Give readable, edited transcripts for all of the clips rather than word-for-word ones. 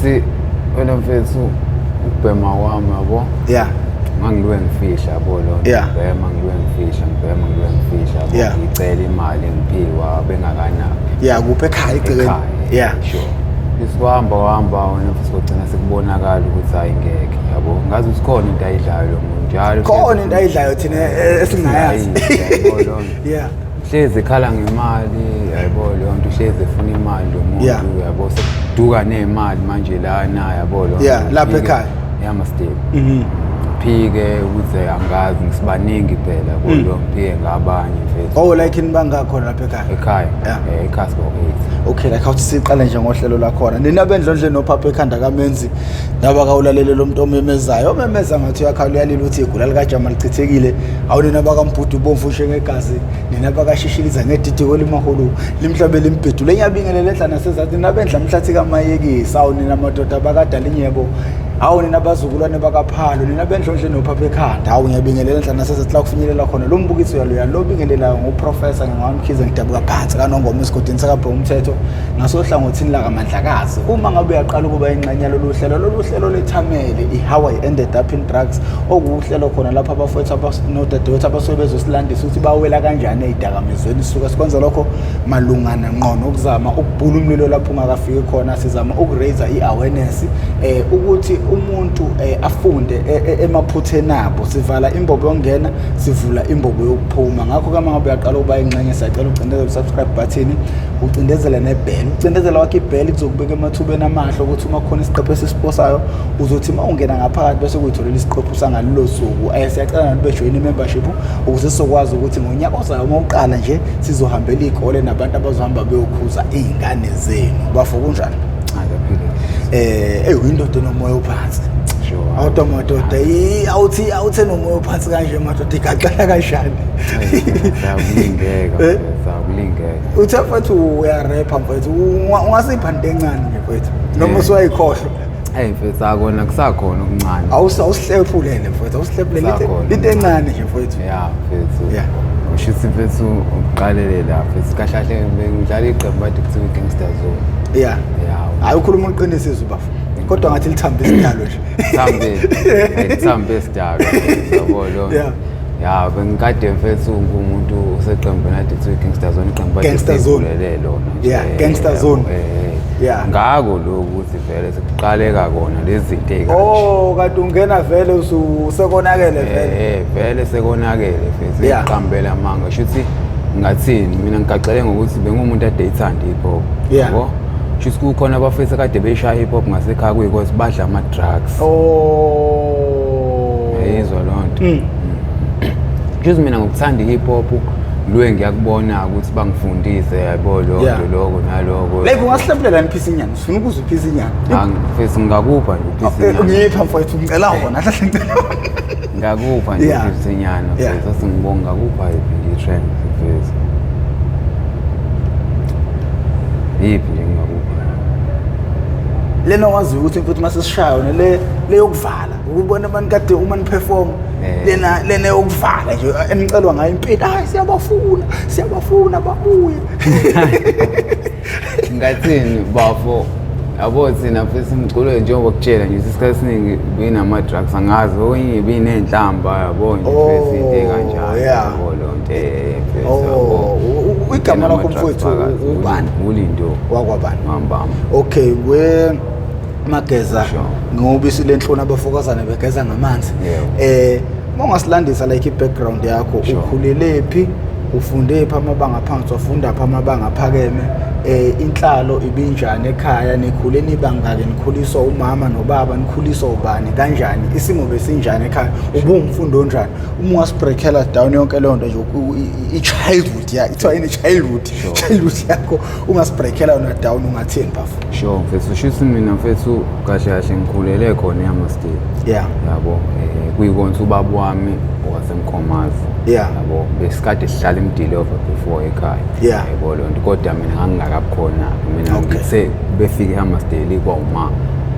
Shuthi wena mfethu, ukubhema kwami, yabo, ngangiluke ngifihla, yabo, lo ngibhema, ngiluke ngifihla, ngibhema, ngiluke ngifihla, yabo. Ngicela imali, ngiphiwa bengakanaki. Yeah, kuphi? Ekhaya, egcekeni? Ekhaya. Sure. Sikuhamba wahamba wena futhi, kogcina sekubonakala ukuthi hayi, ngeke, yabo, ngazi ukuthi khona into ayidlayo lo muntu njalo. Khona into ayidlayo thina esingayazi. Yabo loo nto. Hlezi ekhala ngemali, yabo, leyo nto, uhlezi efuna imali lo muntu. Yabo, sekuduka ney'mali manje lana, yabo, lo Yeah, lapha ekhaya. Yama-step phike ukuthi angazi, ngisibaningi phela, yabo, lo ngiphike ngabanye mfethu. Oh, like nibangaka lapha ekhaya? Ekhaya? Yeah. Ekhaya sibo-eight. Okay, like awuthi siqale nje ngohlelo lakhona, nina bendlondle nophapha ekhanda kamenzi nabakawulalele lo muntu omemezayo, omemeza ngathi uyakhala, uyalila, uthi igula likajama lichithekile. Awu, nina bakambhudu bomvu njengegazi, nina bakashishiliza ngedidiko limahulu limhlabe limbhedu lenyabingelele enhla nasezathi, nina bendla mhlathi kamayekisi. Awu, nina madoda bakadala inyebo. Awu, nina bazukulwane bakaphalo, nina bendlondle nophapha ekhanda. Awu, ngiyabingelela enhla nasezathi la kufinyelela khona lo mbukiso yaloya lo bingelelayo nguprofessor ngingwamkhize, ngidabuka phansi kaNongoma esigodini sakabhe umthetho ngasohlangothini lakaMandlakazi. Uma ngabe uyaqala ukuba ingxenye yalolu hlelo, lolu hlelo lethamele i-How I Ended Up in Drugs, okuwuhlelo khona lapho abafowethu nodadewethu abasuke bezosilandisa ukuthi bawela kanjani ey'dakamizweni. Sisuke sikwenza lokho malungana ngqo nokuzama ukubhula umlilo lapho ungakafiki khona. Sizama uku-raise i-awareness ukuthi umuntu afunde emaphutheni abo. Sivala imbobo yokungena, sivula imbobo yokuphuma. Ngakho-ke uma ngabe uyaqala ukuba ingxenye, siyacela ucindezele u-subscribe button, ucindezele ne-bell. Ucindezela wakho i-bell kuzokubeka emathubeni amahle ukuthi uma kukhona isiqephu esisiposayo, uzothi uma ungena ngaphakathi bese kuyitholela isiqephu sangalelo suku. Siyacela nabantu bejoyine i-membership ukuze sizokwazi ukuthi ngonyaka ozayo uma uqala nje sizohambela iy'kole nabantu abazohamba beyokhuza iy'ngane zenu. Bafo, kunjani? Akaphile. Eyi, indoda enomoya ophansi. Sure. Awuta madoda, awuthi awuthe nomoya ophansi kanje madoda, igaxela kanjani? Sakulingeka. Eh? Sakulingeka. Uthe mfethu uyarepha mfethu, ungasipha into encane nje mfethu noma usuyayikhohlwa? Hey mfethu, akona kusakhona okuncane. Awusihlephulele mfethu, awusihlephulele Kusakhona. Into encane nje mfethu. Ya mfethu. Ushuthi mfethu uqalele la mfethu, kahle kahle bengidlala iqembu kade kuthiwa i-Gangster Zone. Hayi, ukhuluma uqiniso izwi bafo, kodwa ngathi lithambe isidalo nje. Thambe, thambe isidalo, yabo lo. Ya, bengikade mfethu ngumuntu oseqembini ade kuthiwa i-Gangster Zone, iqembu kade Gangster Zone. sivulele lona nje. Gangster Zone. Ngako lokhu ukuthi vele sekuqaleka kona lezi zinto ey'kanje. Oh, kade ungena vele usekonakele vele. Vele sekonakele mfethu. Iqambela amanga, shuthi ngathini, mina ngigaxele ngokuthi bengumuntu ade eyithanda hip hop. Yabo, shuthi kukhona abafethu kade beshaya hip hop ngasekhaya, kuyikhozi badla ama-drugs. Yayizwa loo nto. Shuthi mina ngokuthanda i-hip hop luye ngiyakubona ukuthi bangifundise, yabo, lo nto, lokho naloko. Like ungasihlepulela niphisa inyama, sifuna ukuzwa iphisa inyama. Mfethu, ngingakupha nje uphisa inyama. Ngipha mfethu, ngicela wona hlahle, ngicela wona. Ngakupha nje uphisa inyama. Mfethu, asingibonga, ngakupha yiphi nje i-trend mfethu, yiphi nje ngingakupha? Lena waziyo ukuthi mfethu mase sishaya yona le le yokuvala, ukubona abantu kade uma ni-perform. Lena yokuvala nje enicelwa ngayo impilo, hayi, siyabafuna, siyabafuna babuye. Ngathini bafo, yabo, thina mfethu umculo njengoba kutshela nje, isikhathi esiningi binama-drugs, angazi, okunye biney'nhlamba, yabo nje mfethu, into ey'kanjalo. Yabo loo nto, mfethu, yabo. Igama lakho Inama-drugs mfowethu phakathi. ubani? Ulindo. Wakwabani? Ngambamba. Okay, we Mageza. Sure. Ngobisi lenhloni, abafokazane begeza ngamanzi. Yebo. Uma ungasilandisa like i-background yakho. Ukhulele phi, ufunde phi amabanga aphansi, wafunda phi amabanga aphakeme, inhlalo ibinjani ekhaya, nikhule nibangaki, nikhuliswa umama nobaba, nikhuliswa ubani, kanjani, isimo besinjani ekhaya, ubuwumfundi onjani? Uma ungasibreakela down yonke leyo nto nje, i-childhood ya, ithiwa yini, childhood, childhood yakho, ungasibreakela yona down, ungathini bafo? Sure mfethu, shuthi mina mfethu kahle kahle ngikhulele khona eHammarsdale. Yabo, kuyikona ubaba wami wasemkhomazi. Yabo, besikade sihlala eMdilova before ekhaya. Yabo loo nto, kodwa mina ngangingakabi khona mina. Ngithe befika eHammarsdale kwawuma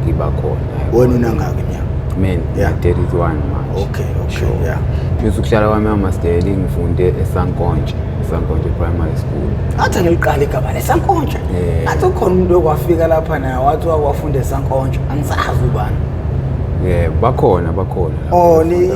ngiba khona, yabo. Wena unangaki iminyaka? Mina 31 manje. Sure. Futhi ukuhlala kwami eHammarsdale, ngifunde eSankontshe. Sankontshe Primary School. Athi ngiliqala igama leSankontshe. Athi ukhona umuntu okwafika lapha naye wathi wakwafunda eSankontshe, angisazi ubani. Yeah, bakhona bakhona. Oh, ni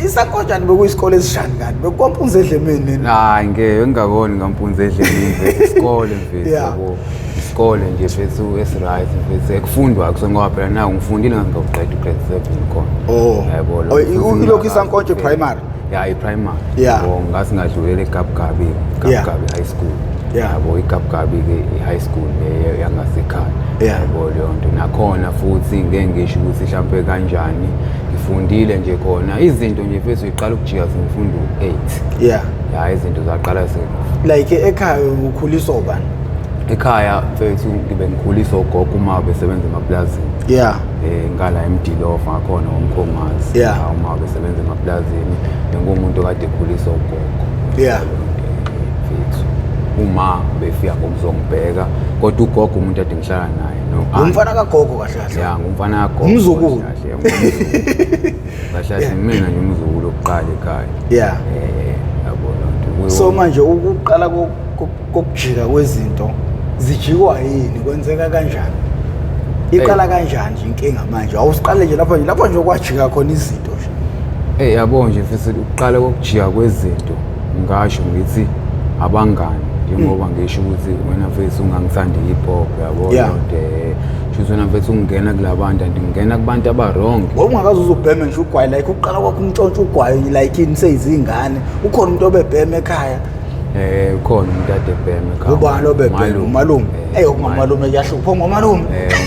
iSankontshe bekuyisikole esishani kanti bekukwampunza edlemeni nini? Hayi ngeke ngingakoni ngampunza edlemeni mfethu isikole mfethu yabo. Isikole nje mfethu esiright mfethu ekufundwa kusona ngoba phela naku ngifundile ngaze ngawuqeda ugrade 7 khona. Oh. Yabo lo. Ilokhu iSankontshe primary. Yeah, i-primary. Yeah. Yabo ngathi ngadlulela eGabgabi, Gabgabi High School. Yabo iGabgabi ke i-high school le yangasekhaya. Yabo leyo nto nakhona futhi ngeke ngisho ukuthi mhlampe kanjani ngifundile nje khona izinto nje mfethu iqala ukujika sengifunda u-8. Yeah. Ya izinto zaqala like ekhaya ukhuliswa ubani? Ekhaya mfethu ngibe ngikhuliswa ugogo uma besebenza emaplazini. Yeah. Ngala eMdilofa ngakhona uMkhomazi. Yeah. Uma besebenza emaplazini ngingumuntu okade ekhuliswa ugogo. Yeah. Mfethu uma befika ngokuzongibheka kodwa ugogo umuntu ade ngihlala naye no. Umfana kagogo kahle kahle. Yeah, ngumfana kagogo. Umzukulu. Kahle kahle mina nje umzukulu oqala ekhaya. Yeah. Yabo lonto. So manje ukuqala kokujika kwezinto zijikwa yini, kwenzeka kanjani? Iqala kanjani nje inkinga manje? Awusiqale nje lapha nje lapha nje okwajika khona izinto nje. Yabo nje mfethu ukuqala kokujika kwezinto ngasho ngithi abangani njengoba ngisho ukuthi wena mfethu ungangithandi hip hop yabo lonto. Shuthi wena mfethu ungena kulabantu and ngingena kubantu aba wrong. Ngoba ungakaze uzubheme nje ugwayi like uqala kwakho umntshontsho ugwayi like niseyizingane ukhona umuntu obebheme ekhaya. Ukhona umuntu ade ebheme ekhaya. Ubani obebheme? Umalume. Umalume kuyahlupha ngomalume.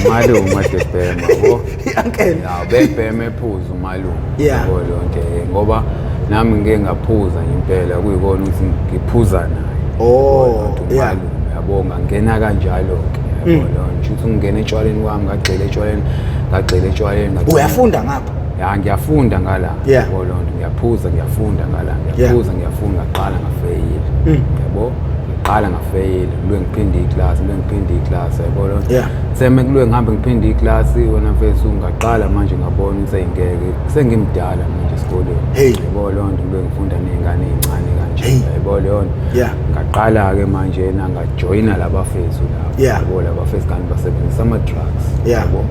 Umalume ade ebheme yabo. I-uncle. Ya bebheme ephuza umalume. Yabo lonto ngoba nami ngike ngaphuza impela kuyikona ukuthi ngiphuza naye. Oh, yeah. Yabo ngangena kanjalo ke yabo lonto. Shuthi ungena etshwaleni kwami ngagxila etshwaleni, ngagxila etshwaleni. Uyafunda ngapha? Ya ngiyafunda ngala. Yabo lonto ngiyaphuza ngiyafunda ngala, ngiyaphuza ngiyafunda ngaqala ngafeyila. Yabo ngiqala ngafeyila, ngilwe ngiphinde iclass, ngilwe ngiphinde iclass yabo lonto. Seme kulwe ngihambe ngiphinde iclass wena mfethu ngaqala manje ngabona ukuthi ayingeke sengimdala manje esikoleni. Yabo lonto ngilwe ngifunda nezingane ezincane kanje. Yabo leyo. Ngaqala ke manje ngajoyina labafethu lapha. Yabo labafethu kanti basebenzisa ama drugs. Yabo.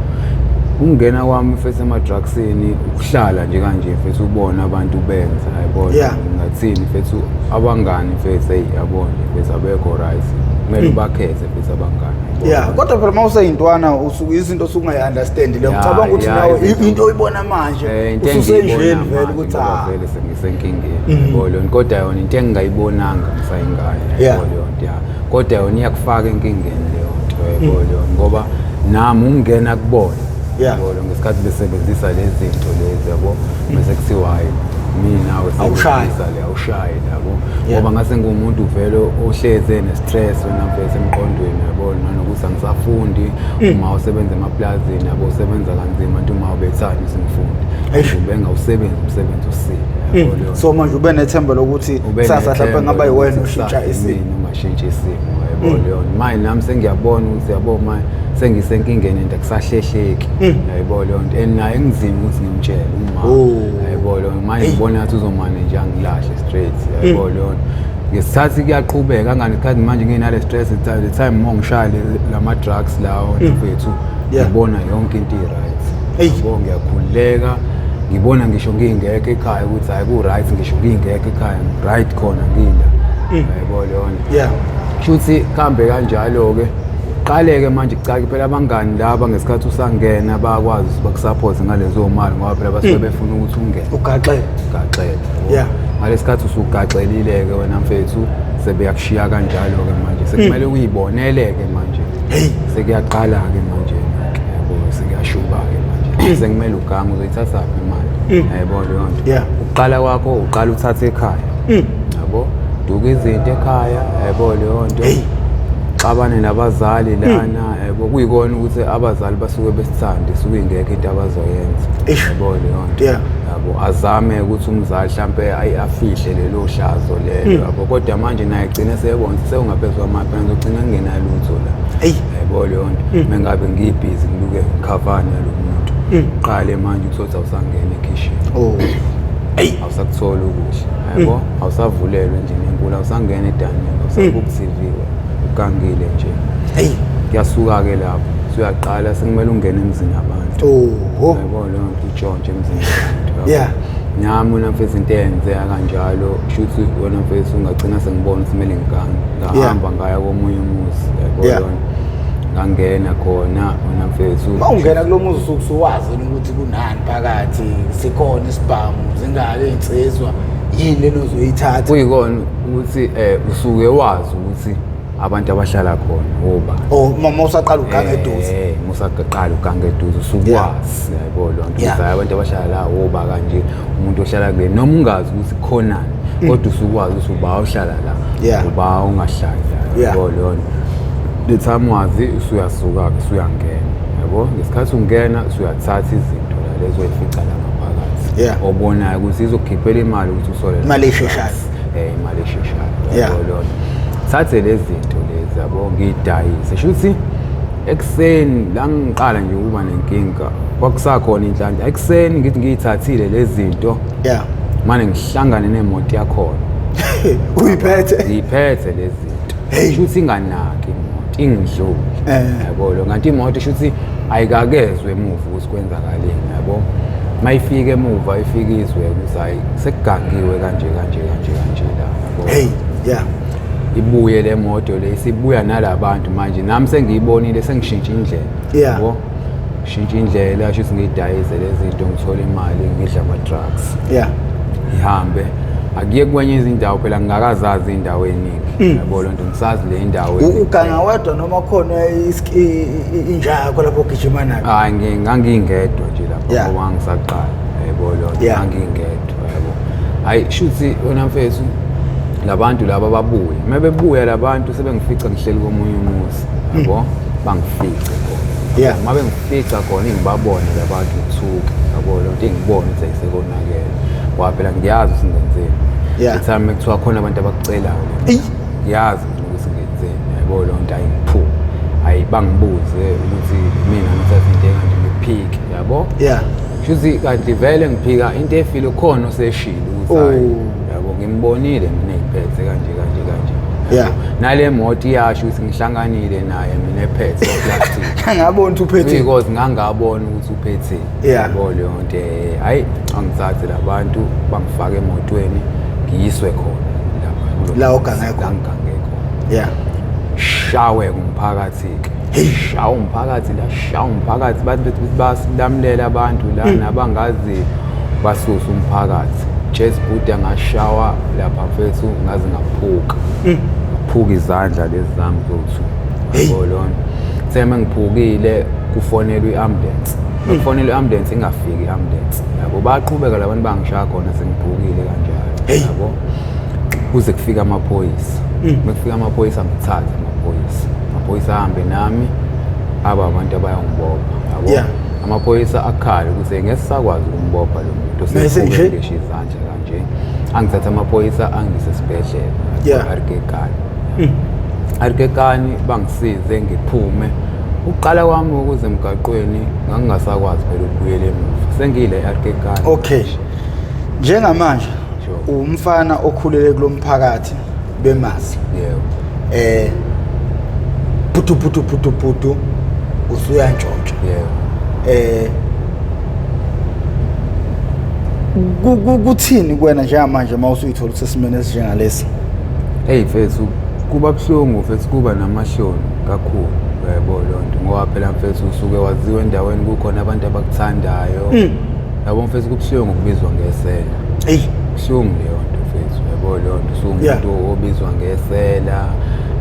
Ungena kwami mfethu emadrugsini ukuhlala nje kanje mfethu ubona abantu benza yabo ngathini mfethu abangani mfethu hey yabo nje mfethu abekho right kumele ubakhethe mfethu abangani. Yeah, kodwa phela mawuseyintwana usuke izinto osungayi-understand leyo ngicabanga ukuthi nawe into oyibona manje ususenjeni vele ukuthi vele sengisenkingeni yabo leyo kodwa yona into engingayibonanga ngisayingane yabo leyo nto kodwa yona iyakufaka enkingeni leyo nto yabo leyo ngoba nami ungena kubona yabo ngesikhathi besebenzisa lezi zinto lezi yabo bese kuthiwa hayi mina awusebenzisa le awushayi yabo ngoba ngase ngumuntu vele ohleze ne-stress wena mfethu emqondweni yabo nanokuthi angisafundi uma usebenza emaplazini yabo usebenza kanzima nto uma ubethanda usingifundi ubengawusebenzi umsebenzi osile yabo. So manje ube nethemba lokuthi kusasa mhlawumbe ngaba yiwena ushintsha isimo ungashintsha isimo yabo leyo manje nami sengiyabona ukuthi yabo manje sengisenkingeni into akusahlehleki yayibona leyo nto and naye ngizima ukuthi ngimtshele uma yayibona leyo manje ngibona ngathi uzomane nje angilahle straight yayibona leyo ngesikhathi kuyaqhubeka ngangesikhathi manje nginale stress the time mongishaya lama drugs lawo mfethu ngibona yonke into i-right yabo ngiyakhululeka ngibona ngisho ngingekho ekhaya ukuthi hayi ku right ngisho ngingekho ekhaya right khona ngila yayibona leyo nto shuthi kambe kanjalo ke qaleke manje kucake phela abangani laba ngesikhathi usangena bayakwazi bakusupport ngalezo mali ngoba phela basuke befuna ukuthi ungene ugaxele ugaxele. Yeah. Ngalesikhathi usugaxelile ke wena mfethu sebeyakushiya kanjalo ke manje sekumele uyibonele ke manje. Sekuyaqala ke manje yabo sekuyashuba ke manje sekumele ugange uzoyithatha phi imali yabo leyo nto. Uqala kwakho uqala uthathe ekhaya yabo duka izinto ekhaya yabo leyo nto. Xabane nabazali lana yabo kuyikona ukuthi abazali basuke besithande suke ingekho into abazoyenza yabo leyo nto yabo azame ukuthi umzali mhlambe ayiafihle lelo hlazo lelo yabo kodwa manje naye egcine seyebona sewungaphezulu kwamapha ngizogcina ngingenalutho la yabo leyo nto mengabe ngibhizi ngiluke ngikhavana lo muntu qale manje uthotha usangena ekhishini awusakuthola ukudla Yabo, awusavulelwe endlini enkulu, awusangena edaningi, awusabuki TV, ugangile nje. Hey. Kuyasuka-ke lapho, usuyaqala sekumele ungene emzini yabantu. Oho. Yabo leyo nto, utshontshe emzini yabantu, yabo. Nami wena mfethu, into eyenzeka kanjalo, shuthi wena mfethu ungagcina sengibona ukuthi kumele ngigange. Ngahamba ngaya komunye umuzi, yabo leyo nto. Ngangena khona wena mfethu. Uma ungena kulo muzi usuke usuwazi ukuthi kunani phakathi, sikhona isibhamu, zingaki iy'nsizwa, yini lena ozoyithatha? Kuyikona ukuthi usuke wazi ukuthi abantu abahlala khona obani. Oh, uma usaqala uganga eduze. Uma usaqala uganga eduze usukwazi, yabo leyo nto. Ukuthi abantu abahlala la oba kanje, umuntu ohlala kule noma ungazi ukuthi khonani, kodwa usukwazi ukuthi uba ohlala la, uba ungahlali la, yabo leyo nto. The time wazi usuyasuka-ke, usuyangena, yabo. Ngesikhathi ungena usuyathatha izinto la lezo oyifica la ngaphakathi. Obonayo ukuthi izokukhiphela imali ukuthi usole la. Imali esheshayo. Imali esheshayo, yabo leyo nto. Thathe lezi zinto lezi, yabo, ngiyidayise. Shuthi ekuseni la ngiqala nje ukuba nenkinga, kwakusakhona inhlanhla. Ekuseni ngithi ngiyithathile lezi zinto. Mane ngihlangane nemoto yakhona. Uyiphethe? Ngiyiphethe lezi zinto. Hey. Shuthi inganaki imoto, ingidlule. Yabo lo, kanti imoto shuthi ayikakezwe emuva ukuthi kwenzakaleni, yabo. Mayifika emuva ifika izwe ukuthi hayi sekugangiwe kanje kanje kanje kanje la, yabo. Hey, yeah. Ibuye le moto le, isibuya nalabantu manje, nami sengiyibonile, sengishintsha indlela. Yabo. Shintsha indlela, shuthi ngiyidayise lezi zinto, ngithole imali, ngidla ama drugs. Ngihambe akuye kwenye izindawo, phela ngingakazazi indawo eningi. Yabo lo nto, ngisazi le ndawo. Uganga wedwa noma khona inja yakho lapho ogijima nayo? Hayi, ngangingedwa nje lapho ngoba ngisaqala. Yabo lo nto, ngangingedwa, yabo. Hayi, shuthi wena mfethu labantu laba babuye. Uma bebuya labantu sebengifica ngihleli komunye umuzi, yabo, bangifice khona. Uma bengifica khona ngibabone labantu ngithuke, yabo lo nto, ngibone ukuthi ayisekonakele. Ngoba phela ngiyazi ukuthi ngenzeni. The time kuthiwa khona abantu abakucelayo. Ngiyazi ukuthi ngenzeni, yabo lo nto, ayingiphume. Hayi, bangibuze ukuthi mina ngithatha into ekanje, ngiphike, yabo. Shuthi kanti vele ngiphika into efile, khona oseshilo ukuthi hayi, yabo, ngimbonile mina ngiphethe kanje kanje kanje. Nale moto iyasho ukuthi ngihlanganile naye mina ephethe plastic. Ngabona ukuthi uphethe. Because ngangabona ukuthi uphethe. Yabo leyo nto, hayi, angithathe labantu bangifake emotweni ngiyiswe khona lapha. La ogange khona. La ngigange khona. Shawe kumphakathi ke. Shawa umphakathi la, shawa umphakathi, bathi bethi basilamulela abantu la nabangazi basusa umphakathi. Chess Buddha ngashawa lapha mfethu, ngaze ngaphuka. Ngaphuka izandla lezi zami zothu. Yabo lona. Sema ngiphukile kufonelwa i-ambulance. Kufonelwa i-ambulance, ingafiki i-ambulance. Yabo baqhubeka labantu bangishaya khona sengiphukile kanjalo. Yabo. Kuze kufika amaphoyisa. Mekufika amaphoyisa ngithathe amaphoyisa. Amaphoyisa ahambe nami, aba abantu abayongibopha. Yabo. Amaphoyisa akhala ukuthi ngeke sisakwazi ukumbopha lo muntu Bese nje? osephuke ngisho izandla kanje. Angithatha amaphoyisa angise esibhedlela. RK Khan. RK Khan bangisize ngiphume. Ukuqala kwami ukuze emgaqweni ngangingasakwazi phela ukubuyela emuva. Sengile RK Khan. Okay. Njengamanje umfana okhulele kulomphakathi bemazi. Yebo. Putu putu putu putu usuyantshontsha. Yebo. Kuthini kuwena njengamanje uma usuyithola usesimeni esinjengalesi? Hey mfethu, kuba buhlungu mfethu, kuba namahloni kakhulu, yebo leyo nto, ngoba phela mfethu usuke waziwa endaweni, kukhona abantu abakuthandayo. Yabo mfethu, kubuhlungu ukubizwa ngesela. Hey. Kubuhlungu leyo nto mfethu, yabo leyo nto, usuwumuntu obizwa ngesela.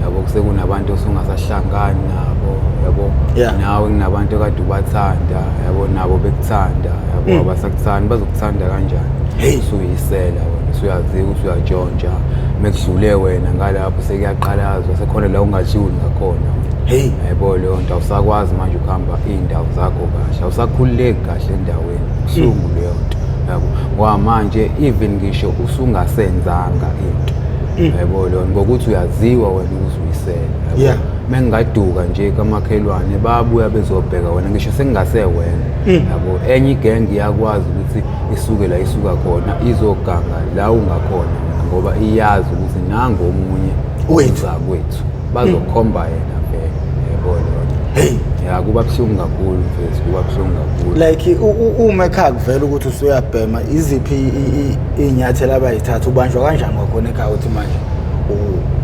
Yabo sekunabantu osungasahlangani nabo, yabo. Nawe kunabantu okade ubathanda, yabo, nabo bekuthanda, yabo, abasakuthandi, bazokuthanda kanjani? Usuyisela wena, usuyaziwa ukuthi uyatshontsha. Mekudlule wena ngalapho sekuyaqalazwa, sekhona la ungadluli ngakhona. Yabo leyo nto, awusakwazi manje ukuhamba iy'ndawo zakho kahle, awusakhululeki kahle endaweni. Kubuhlungu leyo nto, yabo. Ngoba manje even ngisho usungasenzanga into, yabo leyo nto, ngokuthi uyaziwa wena ukuthi uyisela, yabo. Mengaduka nje kamakhelwane bayabuya bezobheka wena ngisho sengingase wena. Yabo, enye igenge iyakwazi ukuthi isuke la isuka khona izoganga la ungakhona wena, ngoba iyazi ukuthi nangu omunye Wethu. kwethu bazokhomba yena vele, yabo lona. Hey. Ya, kuba buhlungu kakhulu mfethu, kuba buhlungu kakhulu. Like uma ekhaya kuvela ukuthi usuyabhema, iziphi iy'nyathelo abayithatha, ubanjwa kanjani kwakhona ekhaya ukuthi manje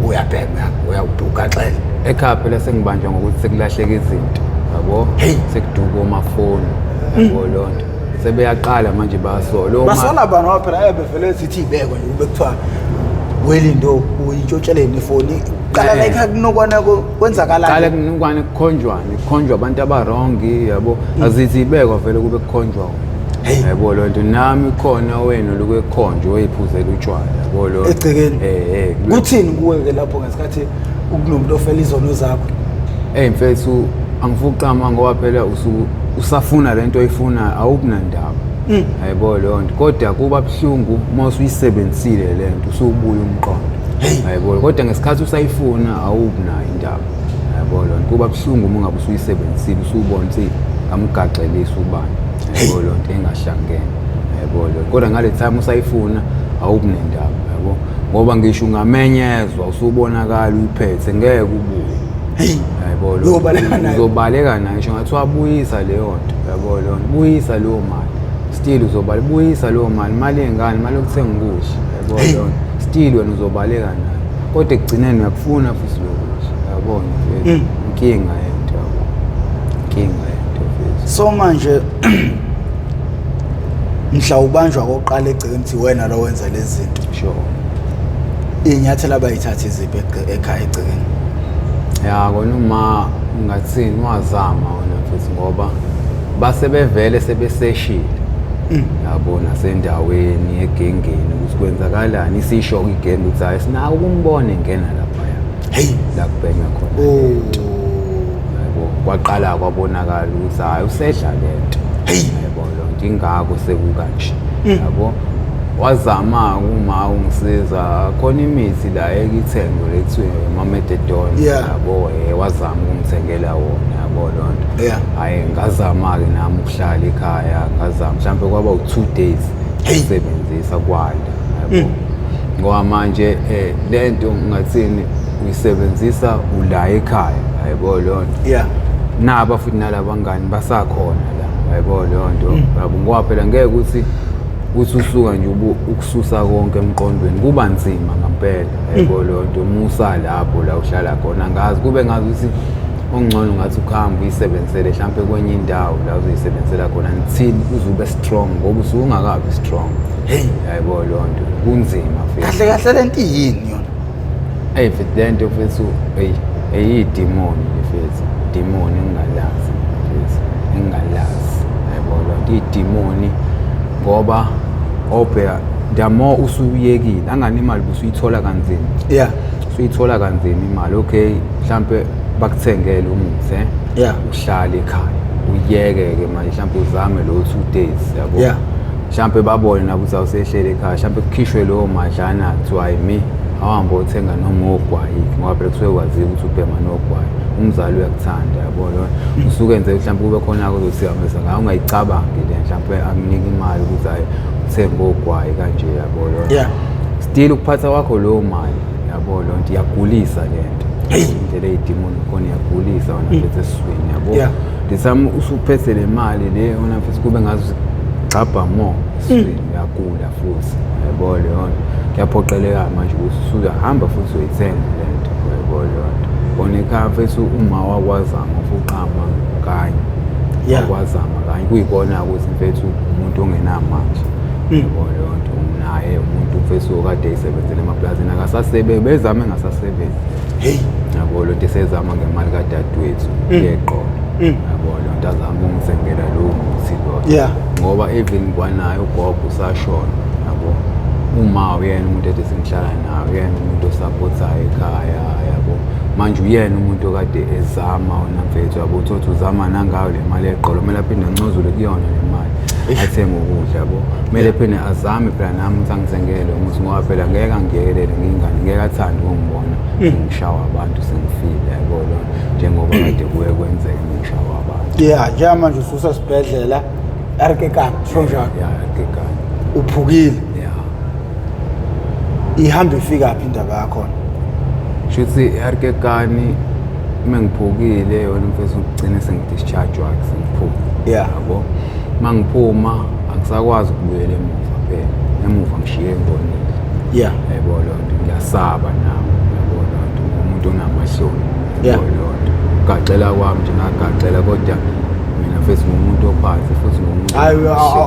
uyabhema, ugaxele? Ekhaya phela sengibanjwa ngokuthi sekulahleka izinto, yabo. Hey. Sekuduka omafoni, yabo lonto. Sebeyaqala manje bayasola. Basola bani? Ngoba phela bevele sithi ibekwe nje, kube kuthiwa welindo uyintshotsheleni ifoni. Qala la ekhaya kunokwana kwenzakalani? Qala kunukwane, kukhonjwane, kukhonjwa abantu abarongi, yabo. Azithi ibekwa vele kube kukhonjwa Hey. yabo lonto. Nami khona wena lokhu ekukhonjwa oyiphuzela utshwala, yabo lonto. Egcekeni. Eh. Kuthini kuwe-ke lapho ngesikhathi kunomuntu ofela izono zakho? Ey mfethu, angifuqama ngoba phela usafuna lento oyifuna, awubunandaba. Yayibona leyo nto, kodwa kuba buhlungu uma usuyisebenzisile le nto, usubuya umqondo. Yayibona, kodwa ngesikhathi usayifuna awubunayo indaba. Yayibona leyo nto, kuba buhlungu uma ungabe usuyisebenzisile, usubona ukuthi ngamgaxelisa ubani. Yayibona leyo nto engahlangene. Yayibona leyo nto, kodwa ngale time usayifuna awubunendaba, yabo, ngoba ngisho ungamenyezwa usubonakala uyiphethe ngeke ubuye. Yayibona leyo nto. Uyobaleka nayo. Uzobaleka nayo, ngisho ngathi wabuyisa leyo nto, yabo leyo nto, buyisa leyo mali, still uzobaleka, buyisa leyo mali, imali yengane, imali yokuthenga ukudla, yabo leyo nto, still wena uzobaleka nayo, kodwa ekugcineni uyakufuna futhi lokho kudla, yabona mfethu. Inkinga yento, yabo, inkinga yento mfethu. So manje mhla ubanjwa kokuqala egcekeni ukuthi wena lo wenza lezi zinto, Sure. iy'nyathelo abayithatha iziphi ekhaya egcekeni? Ya kona, uma ngathini, wazama wona mfethu, ngoba base bevele sebeseshile, yabo, nasendaweni egengeni ukuthi kwenzakalani, isisho igenge ukuthi hayi, sinako ukumbona engena laphaya Hey. la kubhenywa khona. Oh. Yabo, kwaqala kwabonakala ukuthi hayi, usedla lento. Hey. Yabo lo nto, ingakho sekukanje, yabo. Wazama uma ungisiza khona imithi la ekithengwe lethiwe ama-methadone. Yabo, wazama ukungithengela wona, yabo lo nto. Hhayi, ngazama-ke nami ukuhlala ekhaya, ngazama mhlawumbe kwaba u-2 days ukusebenzisa kwala, yabo, ngoba manje le nto ngathini uyisebenzisa ula ekhaya, yabo leyo nto. Naba futhi nalabangani basakhona la, yabo leyo nto, yabo, ngoba phela ngeke ukuthi uthi usuka nje ukususa konke emqondweni, kuba nzima ngempela, yabo leyo nto. Musa lapho la uhlala khona, ngazi kube ngazi ukuthi ongcono ngathi ukuhamba uyisebenzisele mhlampe kwenye indawo la uzoyisebenzisela khona until uze ube strong, ngoba usuke ungakabi strong. Hey. Yayibona leyo nto, kunzima futhi. Kahle kahle lento iyini yona? Eyi mfethu, le nto mfethu, eyi eyidimoni le mfethu, dimoni engingalazi mfethu, engingalazi, yayibona leyo nto, idimoni, ngoba obheka the more usuyekile angani imali busuyithola kanzima. Usuyithola kanzima imali, okay, mhlampe bakuthengele umuthi, uhlale ekhaya uyeke-ke manje, mhlampe uzame lo 2 days, yabo. Mhlampe babone nabo ukuthi awusehlele ekhaya, mhlampe kukhishwe lowo madlana, kuthiwa hayi mi awuhambe othenga noma ogwayi, ngoba phela kusuke kwaziwa ukuthi ubhema nogwayi, umzali uyakuthanda, yabo lona. Usuke enze mhlampe kube khona-ke ozothikameza ngayo ungayicabangi le, mhlampe akunike imali ukuthi hhayi uthenge ogwayi kanje, yabo lona. Still ukuphatha kwakho leyo mali, yabo leyo nto, iyagulisa le nto. Indlela eyidimoni khona iyagulisa wena mfethu esiswini, yabo. The time usuphethe le mali le wena mfethu, kube ngathi gxabha more esiswini, uyagula futhi, yabo leyo nto. Kuyaphoqeleka manje ukuthi usuyahamba futhi uyoyithenga le nto, yabo leyo nto. Kona ekhaya mfethu uma wakwazama ufuqama kanye, wakwazama kanye, kuyikona ukuthi mfethu umuntu ongenamandla, yabo leyo nto, naye umuntu mfethu okade eyisebenzele emaplazini akasasebenzi, bezame engasasebenzi. Hey. Yabo lo nto, esezama ngemali kadadewethu yeqolo, yabo lo nto, azama ukungithengela lowo muthi loyo. Ngoba even kwanaye ugogo usashona, yabo, uma uyena umuntu ethi sengihlala naye, uyena umuntu osapothayo ekhaya, yabo. Manje uyena umuntu okade ezama wona mfethu, yabo, uthi uzama nangayo le mali yeqolo, kumele aphinde ancozule kuyona le mali. Athenge ukudla, yabo. Kumele phinde azame phela nami ukuthi angithengele umuthi, ngoba phela ngeke angiyekelele ngiyingane, ngeke athande ukungibona sengishawa abantu, sengifile, yabo lo, njengoba kade kuye kwenzeke ngishawa abantu. Yeah, njengamanje ususesibhedlela erkekani, sho njalo? Ya, erkekani. Uphukile? Ya. Ihamba ifika phi indaba yakhona? Shuthi erkekani uma ngiphukile yona mfethu, ngigcine sengidischarge-wa-ke, sengiphuma. Yabo, uma ngiphuma angisakwazi ukubuyela emuva phela, emuva ngishiye ngibonile. Yabo loo nto, ngiyasaba nami, yabo loo nto, ngumuntu onamahloni. Yabo loo nto, ugaxela kwami nje ngagaxela, kodwa mina mfethu ngumuntu ophansi futhi ngumuntu Hayi,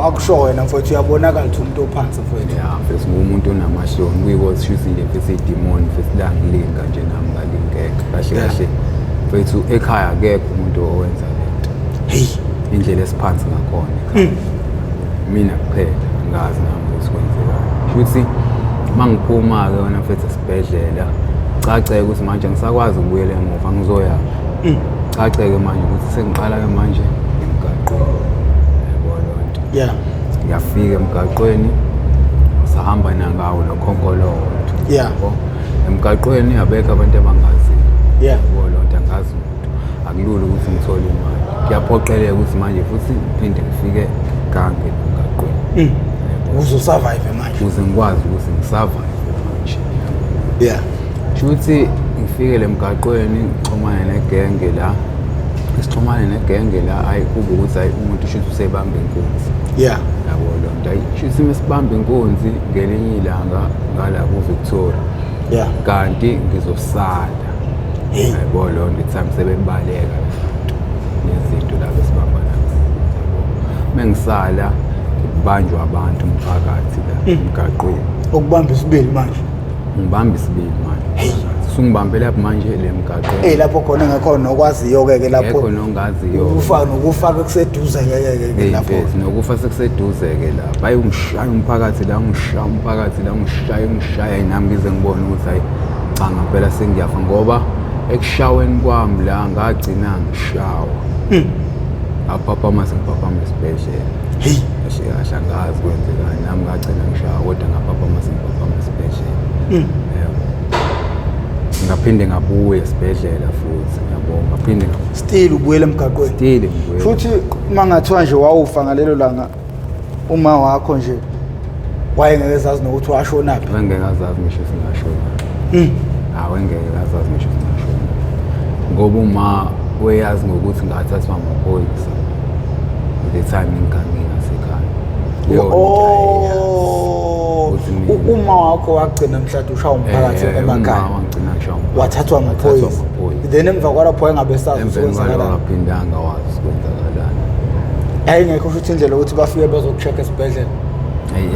akusho wena mfowethu, uyabonakala ukuthi umuntu ophansi mfowethu. Ya mfethu, ngumuntu onamahloni, kuyiko shuthi nje mfethu idimoni mfethu langilinga nje nami ngalingeka kahle. Kahle mfethu, ekhaya akekho umuntu owenza lento. Hey. Indlela esiphansi ngakhona ekhaya, mina kuphela ngazi nami ukuthi kwenzekani. Shuthi uma ngiphuma-ke wena mfethu esibhedlela, caceke ukuthi manje angisakwazi ukubuyela emuva, ngizoyaphi? Caceke manje ukuthi sengiqala-ke manje emgaqweni, yabo loo nto. Ngiyafika emgaqweni, sahamba nangawo lo khonkolotho. Yabo, emgaqweni abekho abantu abangaziyo. Yabo loo nto, angazi muntu, akulula ukuthi ngithole imali, kuyaphoqeleka ukuthi manje futhi ngiphinde ngifike gange emgaqweni. Ukuze usurvive manje. Ukuze ngikwazi ukuthi ngisurvive manje. Shuthi ngifike le mgaqweni, ngixhumane negenge la, sixhumane negenge la, ayi kube ukuthi hayi umuntu shuthi usebamba inkunzi. Yabo loo nto, ayi shuthi mesibamba inkunzi ngelinye ilanga ngala ku-Victoria. Kanti ngizosala. Yabo loo nto, time sebebaleka labantu nezinto la besibamba nabo. Yabo, mengisala ngibanjwa abantu umphakathi la emgaqweni. Okubamba isibili manje. Ngibamba isibili manje, sungibambe lapho manje le mgaqweni. Eh, lapho khona engekho nokwaziyo-ke ke lapho. Ngekho nongaziyo. Ukufa nokufaka kuseduze ke ke lapho. Mfethu, nokufa sekuseduze-ke lapho. Hayi, ungishaya umphakathi la, ungishaya umphakathi la, ungishaya, ungishaya, nami ngize ngibone ukuthi hayi cha, ngampela sengiyafa, ngoba ekushaweni kwami la ngagcina ngishawa, ngaphaphama sengiphaphama esibhedlela. Hey. Kahle kahle angazi kwenzekani, nami ngagcina ngishawa, kodwa ngaphaphama sengiphaphama esibhedlela. Yebo, ngaphinde ngabuya esibhedlela futhi, yabo, ngaphinde Still ubuyele emgaqweni. Still ngibuye. Futhi uma ngathiwa nje wawufa ngalelo langa, uma wakho nje wayengeke zazi nokuthi washonaphi. Wengeke azazi ngisho singashona. Hawu, engeke azazi ngisho singashona, ngoba uma weyazi ngokuthi ngathathwa amaphoyisa the time ngigangile ngasekhaya. Leyo nto ayeyazi. Oh. Ukuthi mina- Uma wakho wagcina mhlawumbe ushaya umphakathi emakhaya. Uma wangigcina ngishaya umphakathi. Wathathwa amaphoyisa. Amaphoyisa. Then emva kwalapho wayengabe sazi ukuthi Emveni kwalokho kwenzakalani. akaphindanga wazi kwenzakalani. Yayingekho futhi indlela yokuthi bafike bazoku-check esibhedlela.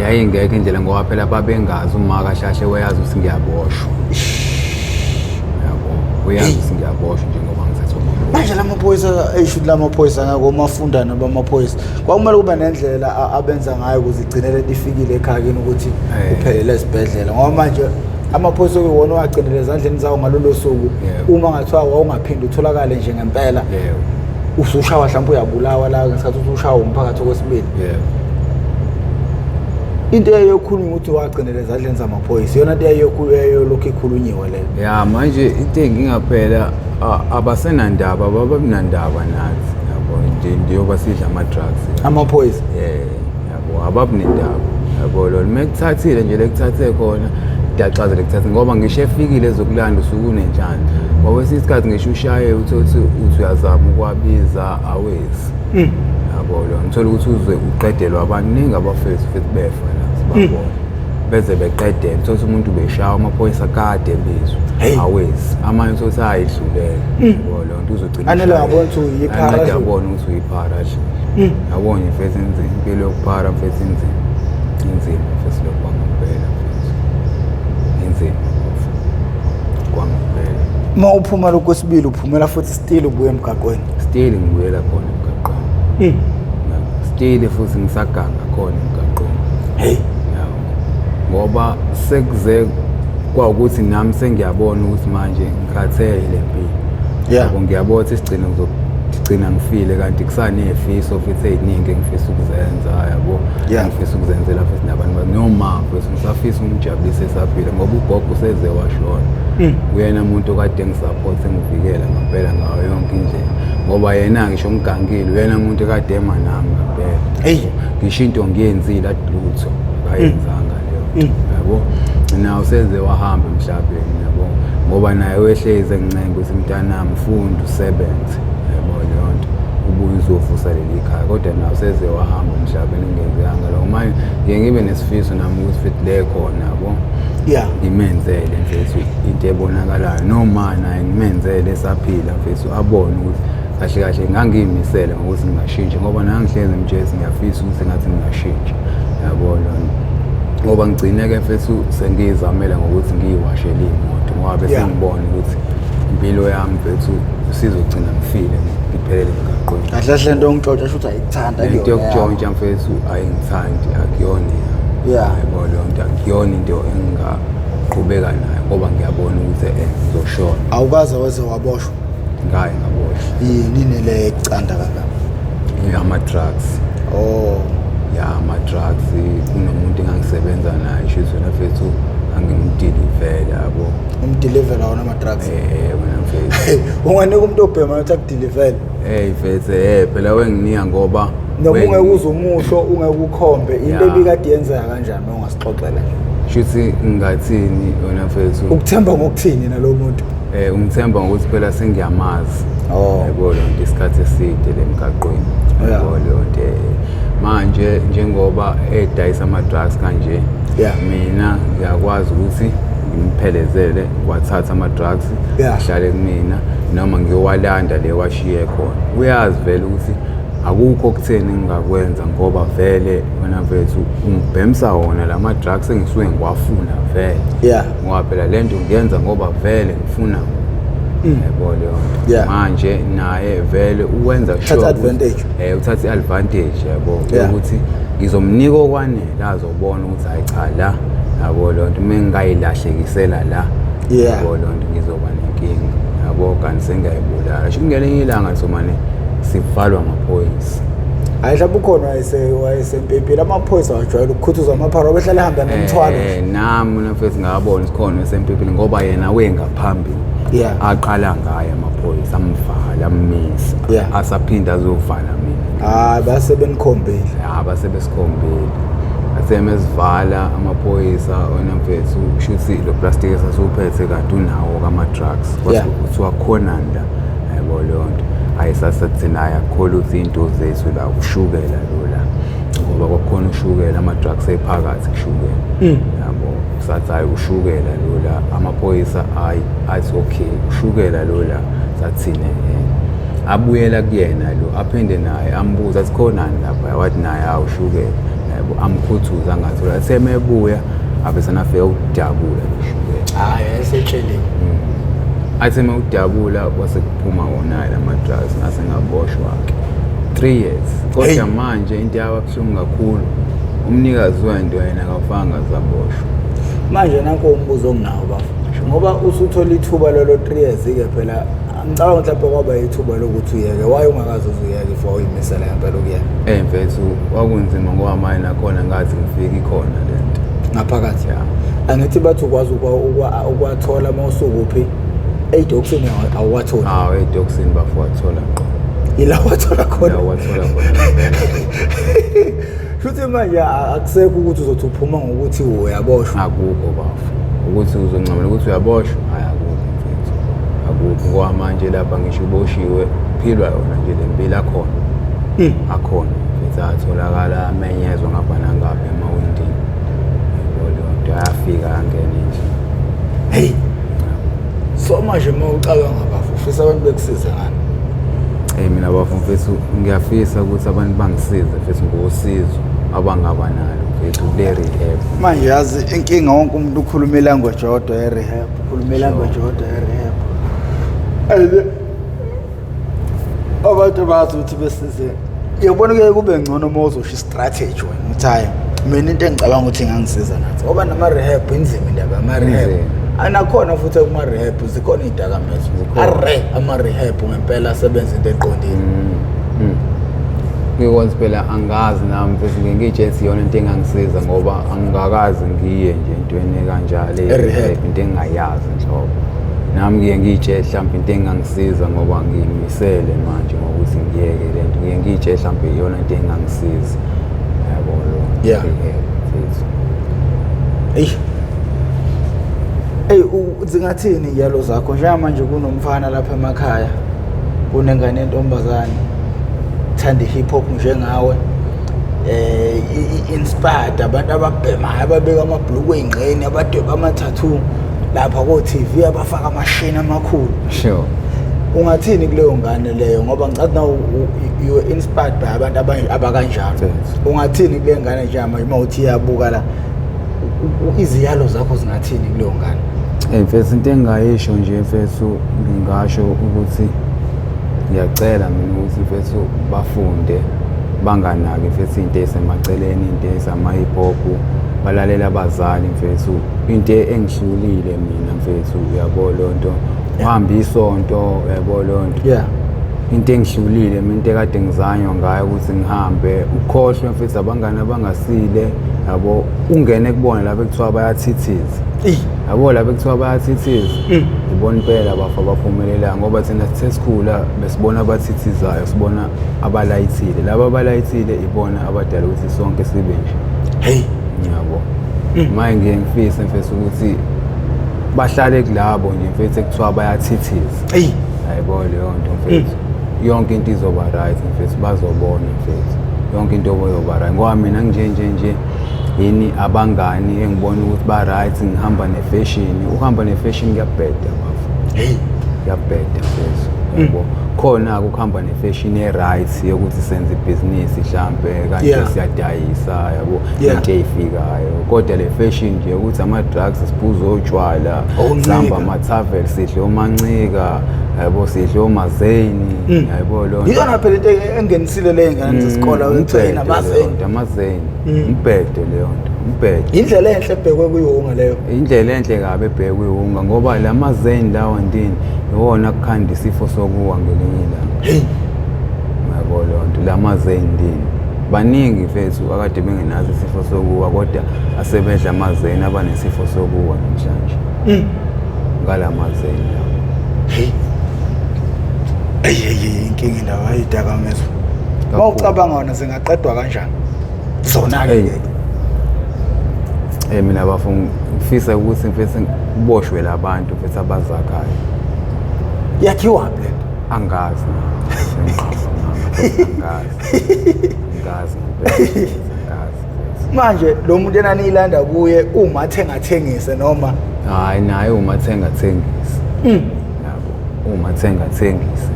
Yayingekho indlela, ngoba phela babengazi, uma kahle kahle weyazi ukuthi ngiyaboshwa, yabo, uyazi ukuthi ngiyaboshwa njengoba ngithathwa amaphoyisa. Manje la maphoyisa eyishuthi la maphoyisa ngeke omafundane bamaphoyisa, kwakumele kube nendlela abenza ngayo ukuze igcine lento ifikile ekhaya kini ukuthi uphelele esibhedlela, ngoba manje amaphoyisa okuyiwona owagcinele ezandleni zawo ngalolo suku. Uma ngathiwa wawungaphinde utholakale nje ngempela, usushawa mhlawumbe uyabulawa la ngesikhathi usushawa umphakathi okwesibili. Into eyayiyokhulunywa ukuthi wagcinela ezandleni zamaphoyisa, iyona nto eyayiyolokhu ikhulunyiwe leyo. Ya, manje into eyinkinga phela, abasenandaba, ababinandaba nathi, yabo, nje njengoba sidla ama-drugs. Amaphoyisa? Yabo, ababinendaba, yabo lona uma kuthathile nje lekuthathe khona daxaze lekuthathe, ngoba ngisho efikile ezokulanda usuke unenhlanhla, ngoba kwesinye isikhathi ngisho ushaye uthole ukuthi uthi uyazama ukwabiza awezi, yabo lona, uthole ukuthi uze uqedelwa abaningi abafethu futhi befa la sibabona beze beqedele, uthole ukuthi umuntu beshawa amaphoyisa kade ebizwa. Hey. Awezi amanye, uthole ukuthi ayidlulele, yabo lona nto, uzogcina Anele ushayela. wabona ukuthi uyiphara Anele adlule. yabona ukuthi uyiphara adlule, yabo nje mfethu, inzima impilo yokuphara mfethu, inzima, inzima mfethu, lokhu kwangempela mfethu, inzima kwangempela. Uma uphuma lokhu kwesibili, uphumela futhi still ubuye emgaqweni. Still ngibuyela khona emgaqweni. Still futhi ngisaganga khona emgaqweni. Hey. Yabo, ngoba sekuze kwawukuthi nami sengiyabona ukuthi manje ngikhathele le mpilo. Yabo, ngiyabona ukuthi isigcino Ngagcina ngifile kanti kusaney'fiso futhi ey'ningi engifisa ukuzenza, yabo. Ngifisa ukuzenzela futhi nabantu noma futhi ngisafisa ukumjabulisa esaphila, ngoba ugogo useze washona. Uyena umuntu okade engisupport, engivikela ngempela ngayo yonke indlela, ngoba yena ngisho ngigangile uyena umuntu ekade ema nami ngempela. Hey. Ngisho into ngiyenzile athi lutho akayenzanga leyo nto, yabo. Nawe useze wahamba emhlabeni, yabo, ngoba naye wehlezi engincenga ukuthi mntanami funda usebenze, yabo, leyo nto ubuye uzovusa leli khaya, kodwa nawe useze wahamba emhlabeni kungenzekanga lokho. Manje ngiye ngibe nesifiso nami ukuthi futhi le khona, yabo, ngimenzele mfethu into ebonakalayo, noma naye ngimenzele esaphila mfethu, abone ukuthi kahle kahle ngangiyimisele ngokuthi ngingashintsha, ngoba nangihlezi mtshezi ngiyafisa ukuthi ngathi ngingashintsha, yabo lona, ngoba ngigcine-ke mfethu sengiyizamela ngokuthi ngiyiwashele iy'moto, ngoba bese ngibona ukuthi impilo yami mfethu sizogcina ngifile ngiphelele emgaqweni. Kahle kahle into yokutshontsha shuthi ayikuthanda. Into yokutshontsha mfethu ayingithandi, akuyona yami. Yabo leyo nto akuyona into engingaqhubeka nayo, ngoba ngiyabona ukuthi ngizoshona. Awukaze waze waboshwa? Ngaye ngaboshwa. Yini nele ekucanda kangaka? Ama-drugs. Oh. Ya, ama-drugs. Kunomuntu engangisebenza naye, shuthi wena mfethu angimdilivele, yabo. Umdilivela wona ama-drugs? Wena mfethu. Unganika umuntu obhema ukuthi akudilivele? Hey mfethu, phela wenginika ngoba noma ungeke uze umusho, ungeke ukhombe into ebikade yenzeka kanjani uma ungasixoxela nje? Shuthi ngingathini wena mfethu? Ukuthemba ngokuthini nalo muntu? Ungithemba ngokuthi phela sengiyamazi. Oh. Yabo leyo nto isikhathi eside le mgaqweni. Yabo leyo nto. Manje njengoba edayisa ama-drugs kanje, mina ngiyakwazi ukuthi ngimphelezele ngiwathathe ama-drugs ahlale kumina, noma ngiyowalanda le washiye khona. Uyazi vele ukuthi akukho okutheni engingakwenza, ngoba vele wena mfethu ungibhemisa wona la ma-drugs engisuke ngiwafuna vele. Ngoba phela le nto ngiyenza ngoba vele ngifuna. Yabo leyo nto. Manje naye vele uwenza sure advantage. Uthatha i-advantage, yabo, ukuthi ngizomnika okwanele azobona ukuthi hayi cha la, yabo leyo nto uma ngingayilahlekisela la, yabo leyo nto ngizoba nenkinga, yabo, kanti sengiyayibulala. Sho ngelinye ilanga somane sivalwa amaphoyisa. Hayi mhlawumbe ukhona wayesempempile, amaphoyisa wajwayele ukukhuthuza amaphara, behlale ehamba nemithwalo. Nami mfethu ngabona isikhona esempempile, ngoba yena wengaphambili. Aqala ngaye amaphoyisa amvala amisa. Asaphinda azovala mina. Hayi base benikhombile. Ha base besikhombile. Asemesivala amaphoyisa wena mfethu kushuthi lo plastic esasuphethe kanti unawo kama drugs. Kuthiwa khona la, yabo leyo nto. Ayisasathina ayakholwa ukuthi into zethu la ushukela lo la, ngoba kwakukhona ushukela ama drugs ephakathi kushukela. Yabo sathi hayi ushukela lo la, amaphoyisa hayi athi okay ushukela lo la, sathine abuyela kuyena lo, aphinde naye ambuza athi khonani lapha, wathi naye awushukela, yabo, amkhuthuza ngathola asemebuya abesanafika ukudabula ushukela. Hayi esetsheleni. Athi mewudabula kwase kuphuma wona lama drugs, ngase ngaboshwa ke 3 years. Kodwa manje into yababuhlungu kakhulu, umnikazi wento yena akafanga zaboshwa. Manje nanko umbuzo onginawo bafo, ngoba usuthola ithuba lelo 3 years ke phela, ngicabanga mhlawumbe kwaba ithuba lokuthi uyeke, waye ungakaze uyeke if wawuyimisela ngempela ukuyeka? Mfethu kwakunzima ngoba manje nakhona ngathi ngifika ikhona lento ngaphakathi. Angithi bathi ukwazi ukwathola uma usukuphi edoxini, awuwatholi? Hawu edoxini bafo wathola ngqo. Ila wathola khona. Ila wathola khona. Futhi manje akusekho ukuthi uzothi uphuma ngokuthi uyaboshwa. Akukho bafo. Ukuthi uzoncamela ukuthi uyaboshwa, hayi akukho mfethu. Akukho ngoba manje lapha ngisho uboshiwe philwa yona nje le mpilo akhona. Akhona mfethu atholakala amenyezwa ngapha nangapha emawindini. Yebo leyo nto ayafika angene endlini. Hey. So manje uma ucabanga bafo ufisa abantu bekusize ngani? Mina bafo mfethu ngiyafisa ukuthi abantu bangisize mfethu ngosizo abangaba nalo mfethu kule rehab. Manje yazi inkinga wonke umuntu ukhuluma ilanguage yodwa ye-rehab, ukhuluma ilanguage yodwa ye-rehab. And abantu bazi ukuthi besize. Uyabona kuye kube ngcono uma uzosho i-strategy wena uthi hayi mina into engicabanga ukuthi ingangisiza nathi. Ngoba nama-rehab inzima indaba yama-rehab. Anakhona futhi kuma rehab zikhona izidakamizwa. Zikhona. Are ama rehab ngempela asebenza into eqondile. Kuyikona phela, angazi nami mfethu, ngike ngiyitshela ukuthi iyona into engangisiza ngoba angikakaze ngiye nje entweni ekanjalo. E-rehab. Into engingayazi nhlobo. Nami ngiye ngiyitshele mhlawumbe into engangisiza ngoba ngiyimisele manje ngokuthi ngiyeke le nto, ngiye ngiyitshele mhlawumbe iyona into engangisiza, yabo lo rehab mfethu. Eish. Ey, zingathini iyalo zakho njengamanje kunomfana lapha emakhaya, kunengane yentombazane thanda hip hop njengawe, inspired abantu ababhemayo, ababeka amabhuluku ey'ngqeni, abadweba ama-tattoo lapha ko-TV, abafaka amashini amakhulu? Ungathini kuleyo ngane leyo? Ngoba ngicathi na you were inspired by abantu abakanjalo. Ungathini kule ngane njengamanje uma uthi iyabuka la, iziyalo zakho zingathini kuleyo ngane? Mfethu, into engingayisho nje mfethu, ngingasho ukuthi ngiyacela mina ukuthi mfethu bafunde, banganaki mfethu into ey'semaceleni, into ezama-hip hop, balalela abazali mfethu. Into engihlulile mina mfethu, uyabo leyo nto, uhambe isonto, uyabo leyo nto. Into engihlulile mina, into ekade ngizanywa ngayo ukuthi ngihambe, ukhohlwe mfethu abangani abangasile, yabo, ungene kubona lapho ekuthiwa bayathithiza. Yabo, lapho ekuthiwa bayathithiza, ibona impela abafa abaphumelelayo, ngoba thina sithe sikhula besibona abathithizayo, sibona abalayithile. Laba abalayithile ibona abadala ukuthi sonke sibe nje. Yabo, manje ngiye ngifise mfethu ukuthi bahlale kulabo nje mfethu ekuthiwa bayathithiza. Hayibo, leyo nto mfethu, yonke into izoba right mfethu, bazobona mfethu, yonke into izoba right, ngoba mina nje nje nje yini abangani engibona ukuthi ba-right, ngihamba ne-fashion. Ukuhamba ne-fashion kuyabheda bafo. Kuyabheda mfethu, yabo. Khona-ke ukuhamba ne-fashion e-right yokuthi senze ibhizinisi hlampe kanje, siyadayisa, yabo, into ey'fikayo, kodwa le fashion nje ukuthi ama-drugs, siphuze otshwala, Oncika. sihamba ama-tavern, sidle omancika, yabo, sidle omazeni, yabo leyo nto. Iyona phela into engenisile leyo ngane zesikole ekuthiwa yini, Umbhedo leyo amazeni. nto, amazeni, umbhedo leyo nto, umbhedo. Indlela enhle ebhekwe kuyiwunga leyo. Indlela enhle kabi ebhekwe iwunga, ngoba la mazeni lawa ndini iwona akukhanda isifo sokuwa ngelinye ilanga. Yabo leyo nto, la mazeni ndini, baningi mfethu akade bengenaso isifo sokuwa, kodwa asebedla amazeni abanesifo sokuwa namhlanje ngala mazeni lawa. Hey. Ey hey hey, inkinga indaba yezidakamizwa. Kakhulu. Mawucabanga wona zingaqedwa kanjani? Zona ke. Hey. Mina bafo, ngifisa ukuthi mfethu kuboshwe labantu mfethu abazakhayo. Yakhiwa le nto. Angazi nami, angazi. Angazi ngempela, angazi. Manje lo muntu enaniyilanda kuye uma athengathengise noma? Hayi, naye uma thenga thengise. Yabo, uma thenga thengise.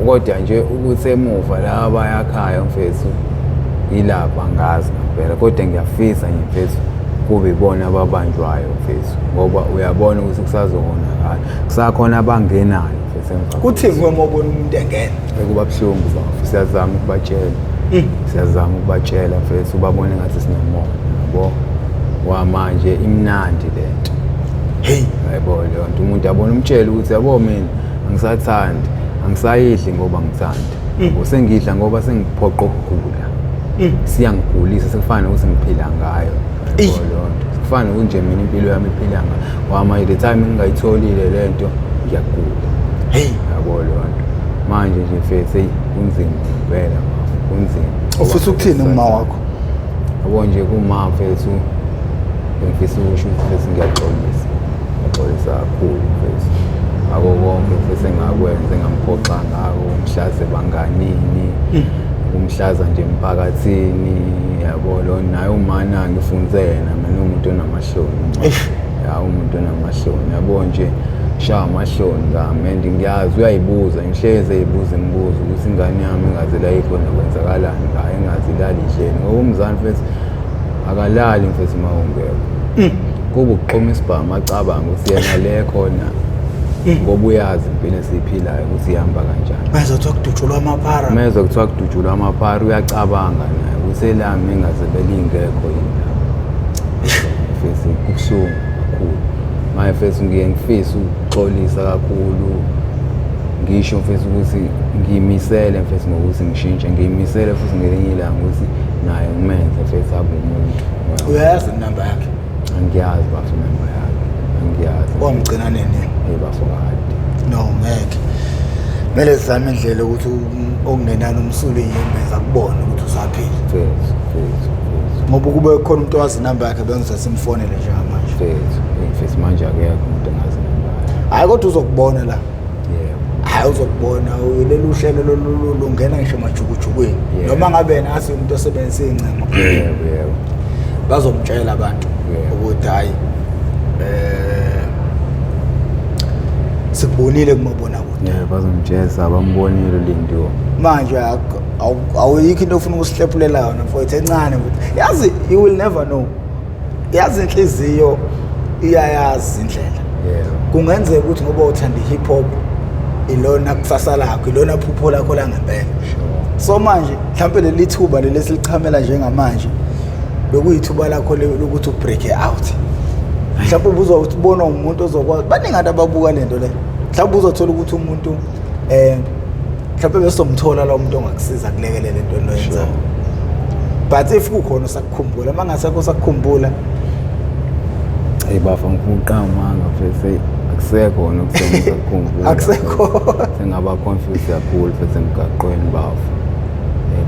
Kodwa nje ukuthi emuva la abayakhaya mfethu yilapha, angazi ngempela, kodwa ngiyafisa nje mfethu kube ibona ababanjwayo mfethu, ngoba uyabona ukuthi kusazokonakala, kusakhona abangenayo mfethu emva. Kuthini kuwe uma ubona umuntu engena? Ekuba buhlungu bafo, siyazama ukubatshela, siyazama ukubatshela mfethu, ubabone ngathi sinomona, yabo. Wamanje imnandi lento. Yabo leyo nto, umuntu yabona umtshele ukuthi yabo mina angisathandi, angisayidli ngoba ngithanda, yabo, sengidla ngoba sengiphoqa ukugula, siyangigulisa, sekufana nokuthi ngiphila ngayo, yabo leyo nto, kufana nokuthi nje mina impilo yami iphila ngayo. Wamanje the time ngingayitholile le nto ngiyagula. Yabo leyo nto. Manje nje mfethu, eyi, kunzima ngempela bafo, kunzima. Ufisa ukuthini kuma wakho? Yabo nje kuma mfethu, ngifisa ukusho ukuthi mfethu ngiyaxolisa, ngiyaxolisa kakhulu mfethu ngako konke mfethu engakwenza, engamphoxa ngako, umhlaza ebanganini, umhlaza nje emphakathini, yabo. Lo naye umana ngifunze yena mina, umuntu onamahloni uma. Ya, umuntu onamahloni, yabo nje, shaya amahloni ngami, and ngiyazi uyayibuza, ngihlezi eyibuza imibuzo ukuthi ingane yami ingaze la ikhona kwenzakalani ngayo, ingaze ilale idleni, ngoba umzali mfethu akalali mfethu uma ungekho, kuba ukuqoma isibhamu acabanga ukuthi yena le khona, ngoba uyazi impilo esiyiphilayo ukuthi ihamba kanjani. Manje kuthiwa kudutshulwa amaphara. Mezwa kuthiwa kudutshulwa amaphara, uyacabanga naye ukuthi elami ingaze belingekho yini lapho mfethu. Kubuhlungu kakhulu. kakhulu. Manje mfethu ngiye ngifise ukuxolisa kakhulu, ngisho mfethu ukuthi ngiyimisele mfethu ngokuthi ngishintshe, ngiyimisele futhi ngelinye ilanga ukuthi naye ngimenze mfethu abe umuntu. Uyayazi inamba yakhe? Angiyazi bafo inamba yakhe, angiyazi. Wamgcina nini? Hey bafo kade. No, ngeke. Kumele sizame indlela ukuthi okungenani umsule inyembezi akubone ukuthi usaphila. Mfethu, mfethu, mfethu. Ngoba kube khona umuntu owazi inamba yakhe bengizothi simfonele njengamanje. Mfethu, hey mfethu manje akekho umuntu ongazi inamba yakhe. Hayi kodwa uzokubona la. Yebo. Hayi uzokubona, lolu hlelo lolu lungena ngisho emajukujukwini. Noma ngabe yena athi umuntu osebenzisa iy'ncingo. Yebo, yebo. Bazomtshela abantu ukuthi hayi sikubonile kumabonakude. Yebo, bazomtshela abambonile uLindiwe. Manje awuyikho into ofuna ukusihlephulela yona mfowethu encane futhi. Yazi you will never know. Yazi inhliziyo iyayazi indlela. Yebo. Kungenzeka ukuthi ngoba uthanda i-hip hop ilona kusasa lakho, ilona phupho lakho langempela. So manje mhlawumbe leli thuba leli esilichamela njengamanje bekuyithuba lakho lokuthi ubreak out. Mhlawumbe ubuzothi ubona umuntu ozokwazi, baningi abantu ababuka lento le. Mhlawumbe uzothola ukuthi umuntu mhlawumbe besomthola lo muntu ongakusiza kulekelele into oyenzayo. But if kukhona usakukhumbula, mangasekho usakukhumbula, hey bafo ngifuna uqamba amanga mfethu, akusekho wona okusenza ukukhumbula. Akusekho. Sengaba confused kakhulu mfethu emgaqweni bafo.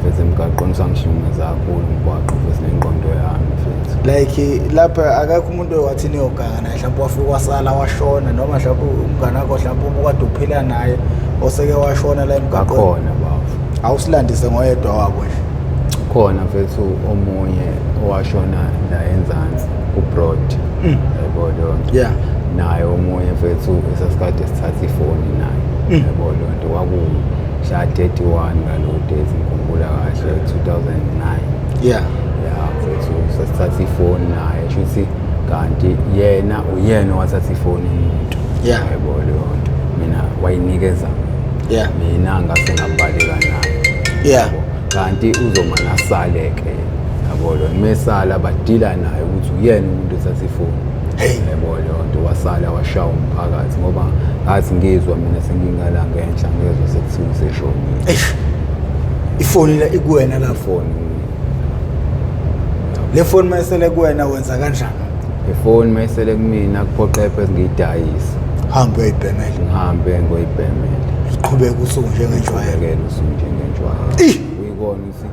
Mfethu emgaqweni usangihlukumeza kakhulu umgwaqo mfethu nengqondo yami mfethu. Like lapha akekho umuntu owathi niyoganga naye mhlawumbe wafika wasala washona, noma mhlawumbe umngane wakho mhlawumbe ubukade uphila naye oseke washona la emgaqweni. Bakhona bafo. Awusilandise ngoyedwa wabo nje. Khona mfethu omunye owashona la eNzansi kuBroad. Yebo leyo nto. Naye omunye mfethu esasikade sithatha ifoni naye. Yebo leyo nto kwakumhla 31 ngalo days ngikhumbula kahle 2009. Yeah mfethu sasithatha ifoni naye shuthi kanti yena uyena owathatha ifoni umuntu. Yebo leyo nto. Mina wayinikeza. Mina ngase ngabaleka naye. Kanti uzoma nasaleke yabo lo mesala badila naye ukuthi uyena umuntu othatha ifoni. Yebo leyo nto wasala washaya umphakathi ngoba ngathi ngizwa mina sengingala ngenhla ngezwe sekuthiwa useshonile. Eish. Ifoni la ikuwena la foni. Le foni mayisele kuwena wenza kanjani? Ifoni mayisele kumina kuphoqe pheze ngiyidayise. Hambe uyibhemele. Ngihambe ngoyibhemele. Iqhubeke usuku njengenjwayelo. Usuku njengenjwayelo. Uyibona ukuthi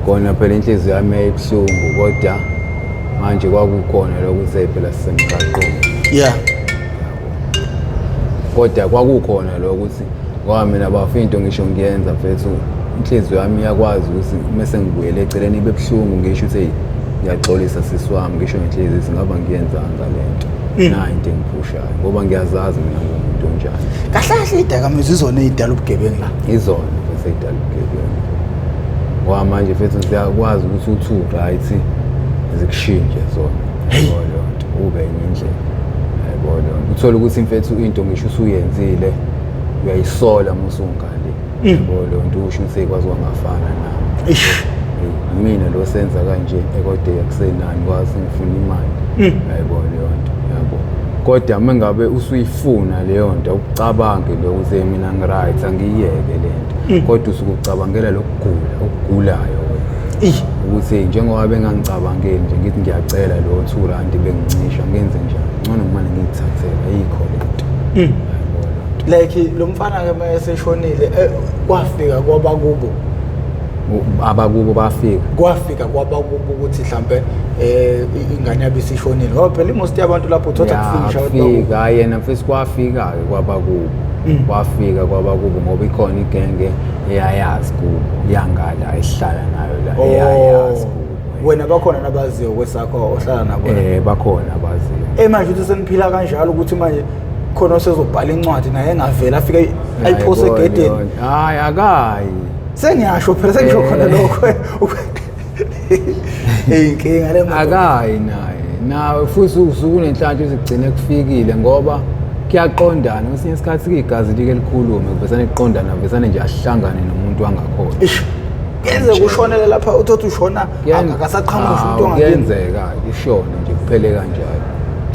kona phela inhliziyo yami yayibuhlungu kodwa manje kwakukhona lokuthi phela sisemgaqweni. Kodwa kwakukhona lokuthi ngoba mina bafa into ngisho ngiyenza mfethu inhliziyo yami iyakwazi ukuthi mase ngibuyele eceleni ibe buhlungu ngisho ukuthi ngiyaxolisa sisi wami ngisho ngenhliziyo singaba ngiyenzanga lento. Nayi into engiphushayo ngoba ngiyazazi mina ngumuntu onjani. Kahle kahle idakamizwa izona ezidala ubugebengu la. Izona mfethu ezidala ubugebengu. Ngoba manje mfethu siyakwazi ukuthi u2 right zikushintshe zona. Yebo leyo nto ube enye indlela. Yebo leyo nto. Uthola ukuthi mfethu into ngisho usuyenzile uyayisola musungale. Yebo leyo nto usho ukuthi ikwazi kwangafana nami. Eish. Mina lo senza kanje ekodwa akusenani kwazi ngifuna imali. Yebo leyo nto. Yabo. Kodwa mengabe usuyifuna leyo nto ucabange lokuthi mina ngiright angiyeke lento. Kodwa usukucabangela lokugula okugulayo wena. Ukuthi njengoba bengangicabangeli nje ngithi ngiyacela lo 2 rand bengincisha ngenze njani? Ngcono ngimane ngiyithathele ayikho lento. Like lo mfana ke mayeseshonile kwafika kwabakubo. Abakubo bafika. Kwafika kwabakubo ukuthi mhlambe ingane yabe isishonile. Ngoba phela imost yabantu lapho uthatha kufinisha abantu. Fika yena mfethu kwafika ke kwabakubo. Kwafika kwabakubo ngoba ikhona igenge eyayazi kubo. Yangala ehlala nayo la eyayazi kubo. Wena bakhona nabaziyo kwesakho ohlala nabo? Bakhona abaziyo. Manje uthi seniphila kanjalo ukuthi manje khona osezobhala incwadi naye engavela afike ayiphose egedeni. Hayi akayi. Sengiyasho phela sengisho khona lokho. Inkinga le akayi naye. Nawe futhi usuku nenhlanhla uzigcine kufikile ngoba kuyaqondana kwesinye isikhathi igazi like likhulume kuvesane kuqondana kuvesane nje ahlangane nomuntu wangakhona. Eish. Kuyenzeka ushonele lapha uthothi ushona akasaqhamuki umuntu ongakini. Kuyenzeka ushone nje kuphele kanjalo.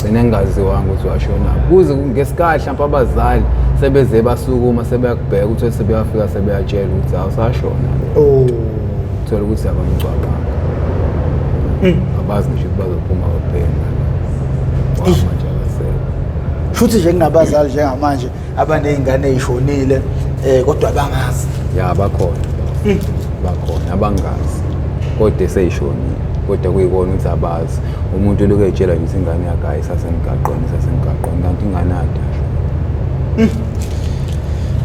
Gcine engaziwanga ukuthi washona kuze ngesikhathi mhlawumpe abazali sebeze basukuma sebeyakubheka ukuthi sebeyafika sebeyatshela ukuthi awusashona. Oh. Thola ukuthi abamgcwabanga. Abazi ngisho ukuthi bazophuma baphela. Manje akasekho. Futhi nje kunabazali njengamanje abaney'ngane ey'shonile kodwa bangazi. Ya, bakhona. Bakhona abangazi. Kodwa eseyishonile. Kodwa kuyikona ukuthi abazi. Umuntu lokhu etshela nje ingane yakhe ayisasemgaqweni, isasemgaqweni kanti ingane yakhe yashona.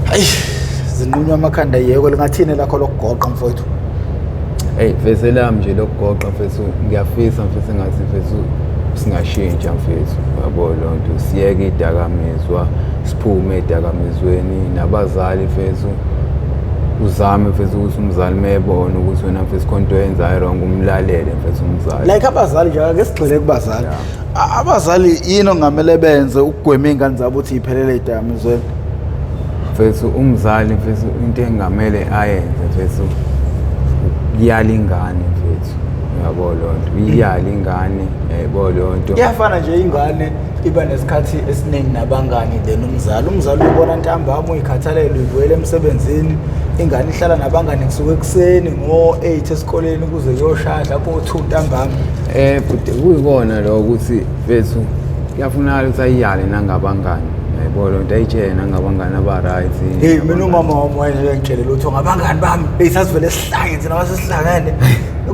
Hayi, zinqunywa amakhanda yeko lingathini lakho lokugoqa mfowethu? Hey, mfethu lami nje lokugoqa mfethu, ngiyafisa mfethu engathi mfethu singashintsha mfethu, yabo loo nto, siyeke idakamizwa, siphume edakamizweni nabazali mfethu. Uzame mfethu ukuthi umzali mebona ukuthi wena mfethu khona into oyenzayo wrong, umlalele mfethu umzali. Like abazali nje, ake sigxile kubazali. Yeah. Abazali yini okungamele benze ukugwema iy'ngane zabo ukuthi y'phelele ey'dakamizweni? Mfethu umzali mfethu into engamele ayenze mfethu kuyala ingane mfethu, uyabo loo nto, iyala ingane, yayibona leyo nto. Iyafana nje ingane iba nesikhathi esiningi nabangani then umzali. Umzali uyibona ntambama uyikhathalele, uyibuyela emsebenzini, ingane ihlala nabangani kusuka ekuseni ngo-8 esikoleni kuze kuyoshaya lapho o-2 ntambama. Bhuti, kuyikona lokho ukuthi mfethu kuyafunakala ukuthi ayiyale nangabangani, yayibona loo nto, ayitshele nangabangani aba-right. Hey, mina umama wami wayengitshele lutho ngabangani bami. Hey, sasivele sihlangene thina, mase sihlangene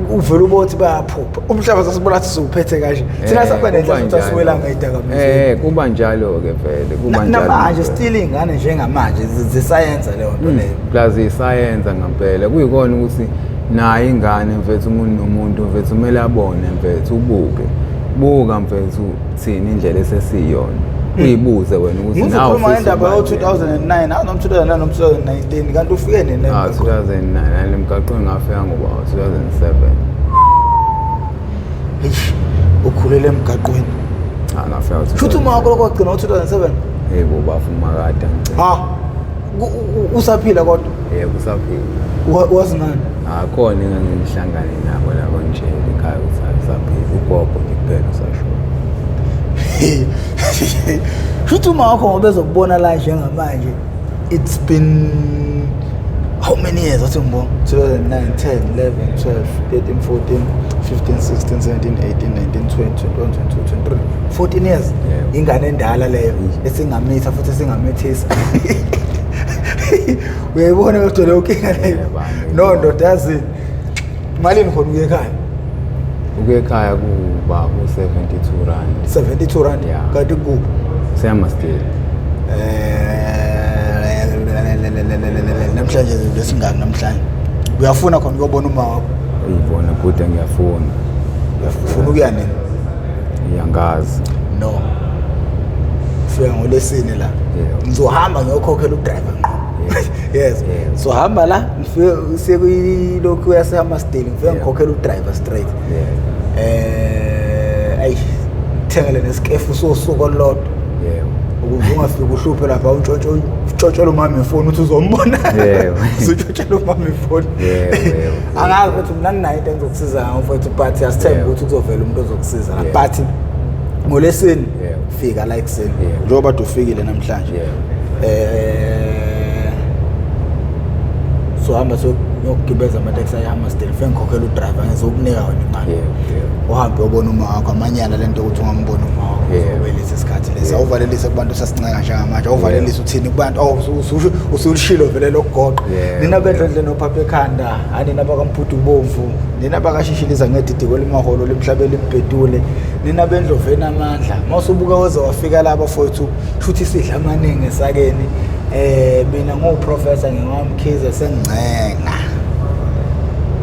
uvele ubone ukuthi bayaphupha. Umhlaba sasibona ukuthi siwuphethe kanje. Thina saba nendlela Kuba ukuthi asiwelanga njalo. ey'dakamizweni. Kuba njalo-ke vele, kuba njalo Namanje ngempela. still iy'ngane njengamanje zisayenza leyo nto leyo. Plus isayenza ngempela, kuyikona ukuthi nayo ingane mfethu, umuntu nomuntu mfethu kumele abone mfethu, ubuke buka mfethu thina indlela esesiyona, uyibuze wena ukuthi nawe Ngizokhuluma ufisa ngendaba ukuba yo-2009, awu noma 2009 noma 2019, kanti ufike nini Ah, emgaqweni? 2009 le mgaqweni ngafika ngoba 2007. Eish, ukhulele emgaqweni. Ah, ngafika. Shuthi uma wakho lokho wagcina ngo-2007? Yebo, bafuma kade ngigcina. Ha, usaphila kodwa? Yebo, usaphila. Wazi ngani? Akhona engangihlangane nabo labo nje ekhaya ukuthi usaphila, ugogo nje kuphela usashona. Shuthi uma wakho ngoba ezokubona la njengamanje, it's been how many years? Athi ngibona 2009, 10, 11, 12, 13, 14, 15, 16, 17, 18, 19, 20, 21, 22, 23, 14 years. Yebo. Ingane endala leyo esingamitha futhi esingamithisa. Uyayibona kodwa leyo nkinga leyo? Yebo, No ndoda, yazini, malini khona ukuya ekhaya? Ukuya ekhaya kuba ku-72 rand. 72 rand? Yeah. Kanti kuphi? SeHammarsdale. Namhlanje lesingaki namhlanje? Uyafuna khona ukuyobona uma wakho? Uyibona kude, ngiyafuna. Ufuna ukuya nini? Iyangazi. No, fika ngolesine la. Yebo. Ngizohamba ngiyokhokhela udriver ngqo. Yes. Yebo. Sohamba la, ngifike siye kuyilokhu yaseHammarsdale, ngifike ngikhokhela udriver straight. Ayi, thengele nesikefu sosuku olulodwa ukuze ungafiki uhluphe lapha, untshontsho utshontshela umama ifoni uthi uzombona. Usutshontshela umama ifoni. Yebo, yebo. Angazi ukuthi mina nginayo into engizokusiza ngayo mfowethu, but asithembe ukuthi kuzovela umuntu ozokusiza la. But ngolesine fika la ekuseni njengoba kade ufikile namhlanje. Sohamba siyokugibeza amateksi ayeHammarsdale, ngifike ngikhokhela udriver, ngizokunika wena imali. Yebo, yebo. Uhambe uyobona uma wakho. Amanyala lento yokuthi ungamboni uma wakho. Uzokwelisa isikhathi lesi. Awuvalelise kubantu, sasincenga njengamanje, awuvalelise uthini kubantu? Awu, usushilo vele lokugoqa. Nina bendlondle nophapha ekhanda, anina bakaMphudu bomvu, nina bakashishiliza ngedidi kwelimaholo lemhlaba elimbhedule, nina bendloveni amandla. Mawusubuka waze wafika laba fowethu, shuthi sidla amaningi esakeni. Mina nguprofessor ngingamkhize, sengincenga.